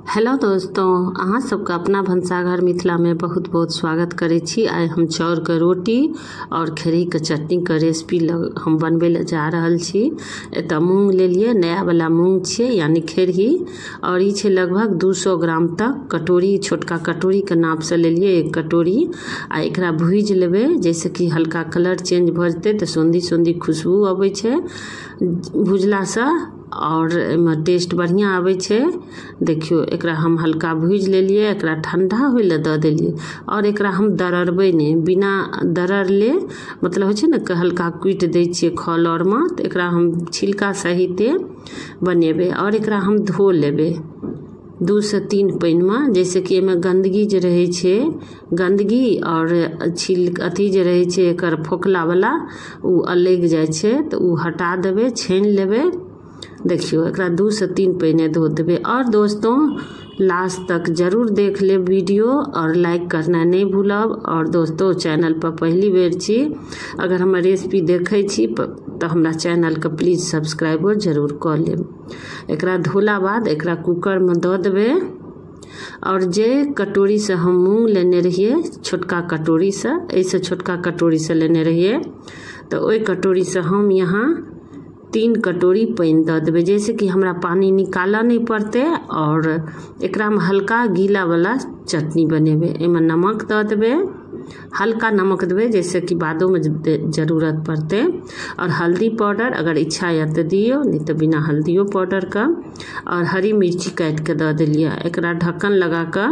Hello दोस्तों, अहाँ सबके अपना भनसाघर मिथिला में बहुत बहुत स्वागत करै छी। आइ हम चाउर के रोटी और खेरही के चटनी के रेसिपी हम बनबै लए जा रहल छी। एतऽ मूँग लेलिए, नया वाला मूँग छै यानी खेरही, और ई छै लगभग 200 ग्राम तक कटोरी, छोटका कटोरी के नाप से लेलिए एक कटोरी। आ एकरा भुजि लेबै जैसे कि हल्का कलर चेंज भऽ जेतै तऽ सोंधी सोंधी खुशबू अबै छै भुजलासँ, और एहिमे टेस्ट बढ़िआँ आबै छै। देखियौ एकरा हम हल्का भुजि लेलियै, एकरा ठंडा होइ लए दऽ देलियै और एकरा हम दररबै नहि, बिना दररले, मतलब होइ छै ने हल्का कुटि दै छियै खल आरमे, तऽ एकरा हम छिलका सहिते बनेबै। और एकरा हम धो लेबै 2 से 3 पानिमे, जैसे कि एहिमे गन्दगी जे रहै छै, गन्दगी और छिल अथी जे रहै छै एकर फोकलावला ओ अलगि जाइ छै, तऽ ओ हटा देबै, छानि लेबै। देखियौ एकरा 2 से 3 पानि धो देबै। और दोस्तों लास्ट तक जरूर देख लेब वीडियो और लाइक करना नहीं भूलब। और दोस्तों चैनल पर पहली बेर छी, अगर हमर रेसिपी देखै छी तऽ हमरा चैनलके प्लीज सब्सक्राइबो जरूर कऽ लेब। एकरा धोला बाद एकरा कुकरमे दऽ देबै और जे कटोरी से हम मूँग लेने रहियै, छोटका कटोरी से, एहिसँ छोटका कटोरी से लेने रहियै, तऽ ओहि कटोरी से हम यहाँ 3 कटोरी पानि दऽ देबै, जैसे कि हमरा पानि निकालऽ नहि पड़तै। और एकरामे हल्का गीलावला चटनी बनेबै, एहिमे नमक दऽ देबै, हल्का नमक देबै जैसे कि बादोमे जरूरत पड़तै। और हल्दी पाउडर अगर इच्छा यऽ तऽ दियौ, नहि तऽ बिना हल्दियो पाउडरके। और हरी मिर्ची काटिके दऽ देलियै। एकरा ढक्कन लगाकऽ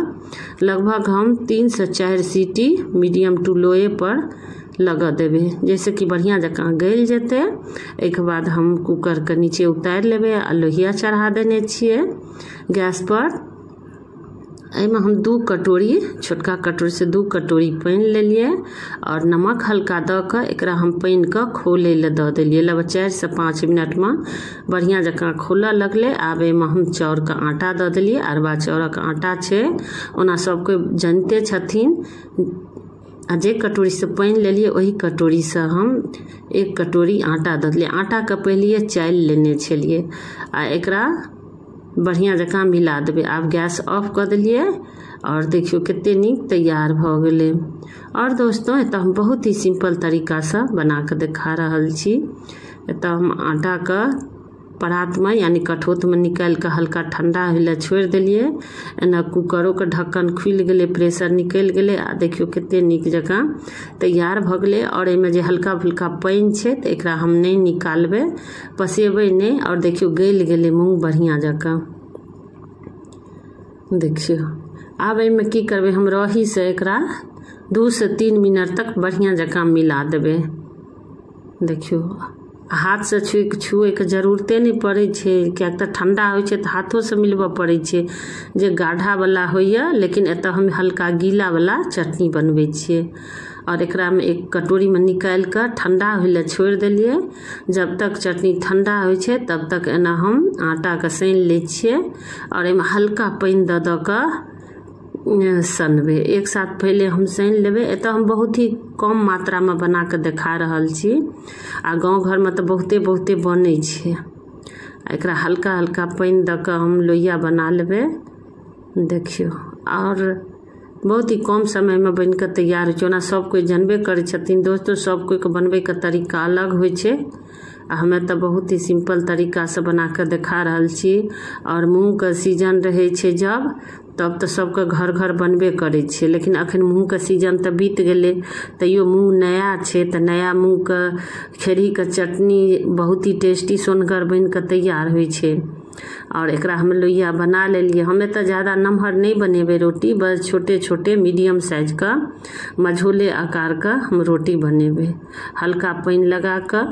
लगभग हम 3 से 4 सीटी मीडियम टू लोए पर लगा देबै, जैसे कि बढ़िआँ जकाँ गलि जेतै। एहिके बाद हम कुकरके नीचे उतारि लेबै आ लोहिया चढ़ा देने छियै गैस पर। एहिमे हम 2 कटोरी, छोटका कटोरी से 2 कटोरी पानि लेलियै और नमक हल्का दऽ कऽ एकरा हम पानिके खोलै लए दऽ देलियै। लगभग 4 से 5 मिनटमे बढ़िआँ जकाँ खोलऽ लगलै। आब एहिमे हम चाउरके आटा दऽ देलियै, अरबा चाउरक आटा छै, ओना सब कोइ जनिते छथिन। आ जे कटोरी से पानि लेलियै ओहि कटोरी से हम 1 कटोरी आटा दऽ देलियै। आटाके पहिले चालि लेने छलियै आ एकरा बढ़िआँ जकाँ मिला देबै। आब गैस ऑफ कऽ देलियै और देखियौ कते नीक तैयार भऽ गेलै। और दोस्तों एतऽ हम बहुत ही सिंपल तरीकासँ बना कऽ देखा रहल छी। एतऽ हम आटाके परातमे यानी कठौतमे निकालि कऽ हल्का ठंडा होइ लए छोड़ि देलियै। एना कुकरोके ढक्कन खुलि गेलै, प्रेशर निकलि गेलै आ देखियौ कते नीक जकाँ तैयार भऽ गेलै। और एहिमे जे हल्का फुल्का पानि छै तऽ एकरा हम नहि निकालबै, पसेबै नहि। और देखियौ गलि गेलै मूँग बढ़िआँ जकाँ। देखियौ आब एहिमे की करबै, हम रहीसँ एकरा 2 से 3 मिनट तक बढ़िआँ जकाँ मिला देबै। देखियौ हाथसँ छुएके जरूरते नहि पड़ै छै, किएक तऽ ठंडा होइ छै तऽ हाथोसँ मिलबऽ पड़ै छै जे गाढ़ावला होइए, लेकिन एतऽ हम हल्का गीलावला चटनी बनबै छियै। और एकरामे एक कटोरीमे निकालि कऽ ठंडा होइ लए छोड़ि देलियै। जब तक चटनी ठंडा होइ छै तब तक एना हम आटाके सानि लै छियै और एहिमे हल्का पानि दऽ दऽ कऽ सनबै। एक साथ पहिले हम सानि लेबै। एतऽ हम बहुत ही कम मात्रामे बना कऽ देखा रहल छी, आ गाँव घरमे तऽ बहुते बहुते बनै छै। एकरा हल्का हल्का पानि दऽ कऽ हम लोहिया बना लेबै। देखियौ और बहुत ही कम समयमे बनि कऽ तैयार होइ छै। ओना सब कोइ जानबे करै छथिन दोस्तों, सब कोइके बनबैके तरीका अलग होइ छै, आ हमे तऽ बहुत ही सिंपल तरीकासँ बना कऽ देखा रहल छी। और मूँगके सीजन रहै छै जब, तब तऽ सबके घर घर बनबे करै छै, लेकिन अखन मूँगके सीजन तऽ बीत गेलै, तैयो मूँग नया छै तऽ नया मूँगके खेरहीके चटनी बहुत ही टेस्टी सोनगर बनि कऽ तैयार होइ छै। और एकरा हम लोहिया बना लेलियै। हम एतऽ ज्यादा नमहर नहि बनेबै रोटी, बस छोटे छोटे मीडियम साइजके मझोले आकारके हम रोटी बनेबै। हल्का पानि लगा कऽ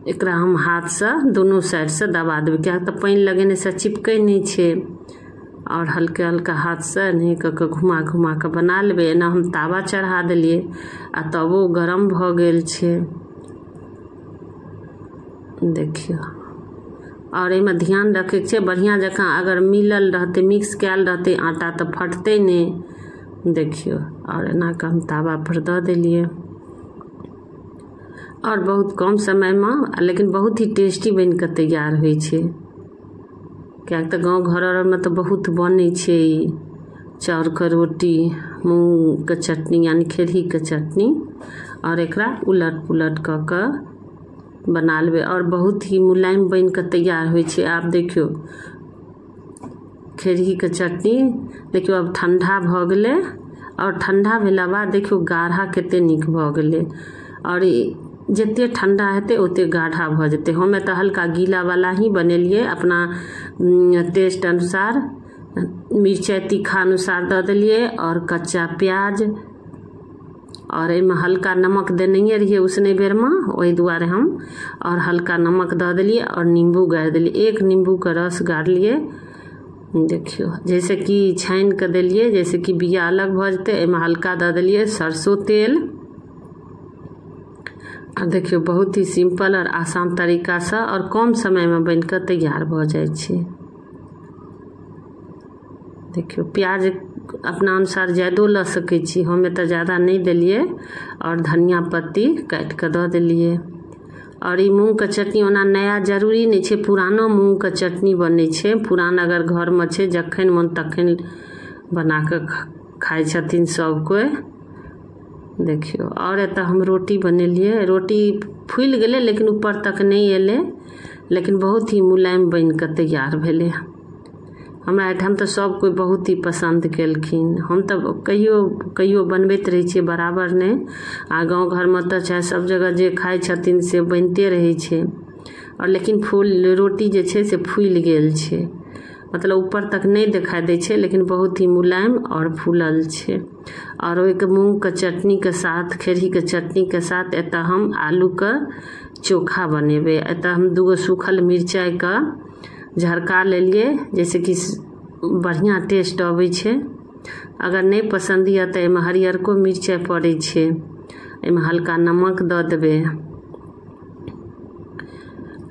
एकरा हम हाथसँ दुनू साइडसँ दबा देबै, किएक तऽ पानि लगेनेसँ चिपकै नहि छै। और हल्का हल्का हाथसँ एनाही कऽ कऽ घुमा घुमा कऽ बना लेबै। एना हम तावा चढ़ा देलियै आ तवो गरम भऽ गेल छै। देखियौ और एहिमे ध्यान रखैके छै, बढ़िआँ जकाँ अगर मिलल रहतै, मिक्स कयल रहतै आटा तऽ फटतै नहि। देखियौ और एना कऽ हम तावा पर दऽ देलियै और बहुत कम समयमे लेकिन बहुत ही टेस्टी बनि कऽ तैयार होइ छै। किएक तऽ गाँव घर आरमे तऽ बहुत बनै छै चाउरके रोटी, मूँगके चटनी यानी खेरहीके चटनी। आओर एकरा उलट पुलट कऽ कऽ बना लेबै आओर बहुत ही मुलायम बनि कऽ तैयार होइ छै। आब देखियौ खेरहीके चटनी, देखियौ आब ठण्डा भऽ गेलै आओर ठण्डा भेला बाद देखियौ गाढ़ा कते नीक भऽ गेलै। आओर जते ठण्डा हेतै ओते गाढ़ा भऽ जेतै। हम एतऽ हल्का गीलावला ही बनेलियै, अपना टेस्ट अनुसार मिरचाइ तीखा अनुसार दऽ देलियै आओर कच्चा प्याज और एहिमे हल्का नमक देनहिए रहियै उसने बेरमे, ओहि दुआरे हम और हल्का नमक दऽ देलियै और नींबू गाड़ि देलियै, एक नींबूके रस गाड़लियै। देखियौ जैसे कि छानि कऽ देलियै, जैसे कि बिया अलग भऽ जेतै। एहिमे हल्का दऽ देलियै सरसों तेल। आ देखियौ बहुत ही सिंपल और आसान तरीकासँ और कम समयमे बनि कऽ तैयार भऽ जाइ छै। देखियौ प्याज अपना अनुसार ज्यादो लऽ सकै छी, हम एतऽ ज्यादा नहि देलियै। और धनिया पत्ती काटि कऽ दऽ देलियै। और ई मूँगके चटनी ओना नया जरूरी नहि छै, पुरानो मूँगके चटनी बनै छै। पुरान अगर घरमे छै जखन मन तखन बना कऽ खाइ छथिन सब कोइ। देखियौ और एतऽ हम रोटी बनेलियै, रोटी फूलि गेलै लेकिन ऊपर तक नहि एलै, लेकिन बहुत ही मुलायम बनि कऽ तैयार भेलै। हमरा एहिठाम तऽ सब कोइ बहुत ही पसन्द केलखिन। हम तऽ कहियो कहियो बनबैत रहै छियै बराबर नहि, आ गाँव घरमे तऽ चाहे सब जगह जे खाइ छथिन से बनिते रहै छै। और लेकिन फूल रोटी जे छै से फूलि गेल छै, मतलब ऊपर तक नहि देखाइ दै छै, लेकिन बहुत ही मुलायम और फूलल छै। और ओहिके मूँगके चटनीके साथ, खेरहीके चटनीके साथ एतऽ हम आलूके चोखा बनेबै। एतऽ हम दूगो सूखल मिरचाइके झरका लेलियै, जैसे कि बढ़िआँ टेस्ट अबै छै। अगर नहि पसन्द यऽ तऽ एहिमे हरियरको मिरचाइ पड़ै छै। एहिमे हल्का नमक दऽ देबै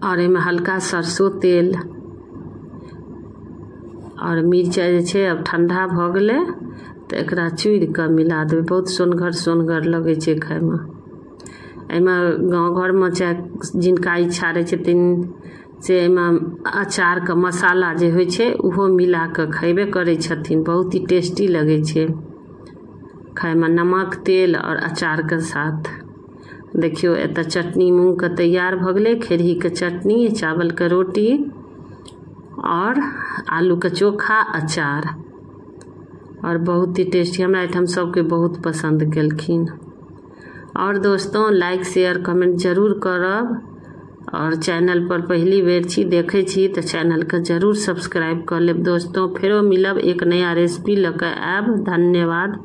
और एहिमे हल्का सरसों तेल और मिरचाइ जे छै आब ठण्डा भऽ गेलै तऽ एकरा चूरि कऽ मिला देबै। बहुत सोनगर सोनगर लगै छै खाइमे। एहिमे गाँव घरमे चाहे जिनका इच्छा रहै छथिन से एहिमे अचारके मसाला जे होइ छै ओहो मिला कऽ खयबे करै छथिन। बहुत ही टेस्टी लगै छै खाइमे, नमक तेल और अचारके साथ। देखियौ एतऽ चटनी मूँगके तैयार भऽ गेलै, खेरहीके चटनी, चावलके रोटी और आलूके चोखा, अचार, और बहुत ही टेस्टी। हमरा एहिठाम सबके बहुत पसन्द केलखिन। और दोस्तों लाइक शेयर कमेंट जरूर करब और चैनल पर पहली बेर छी देखै छी तऽ चैनलके जरूर सब्सक्राइब कऽ लेब। दोस्तों फेरो मिलब एक नया रेसिपी लऽ कऽ आयब। धन्यवाद।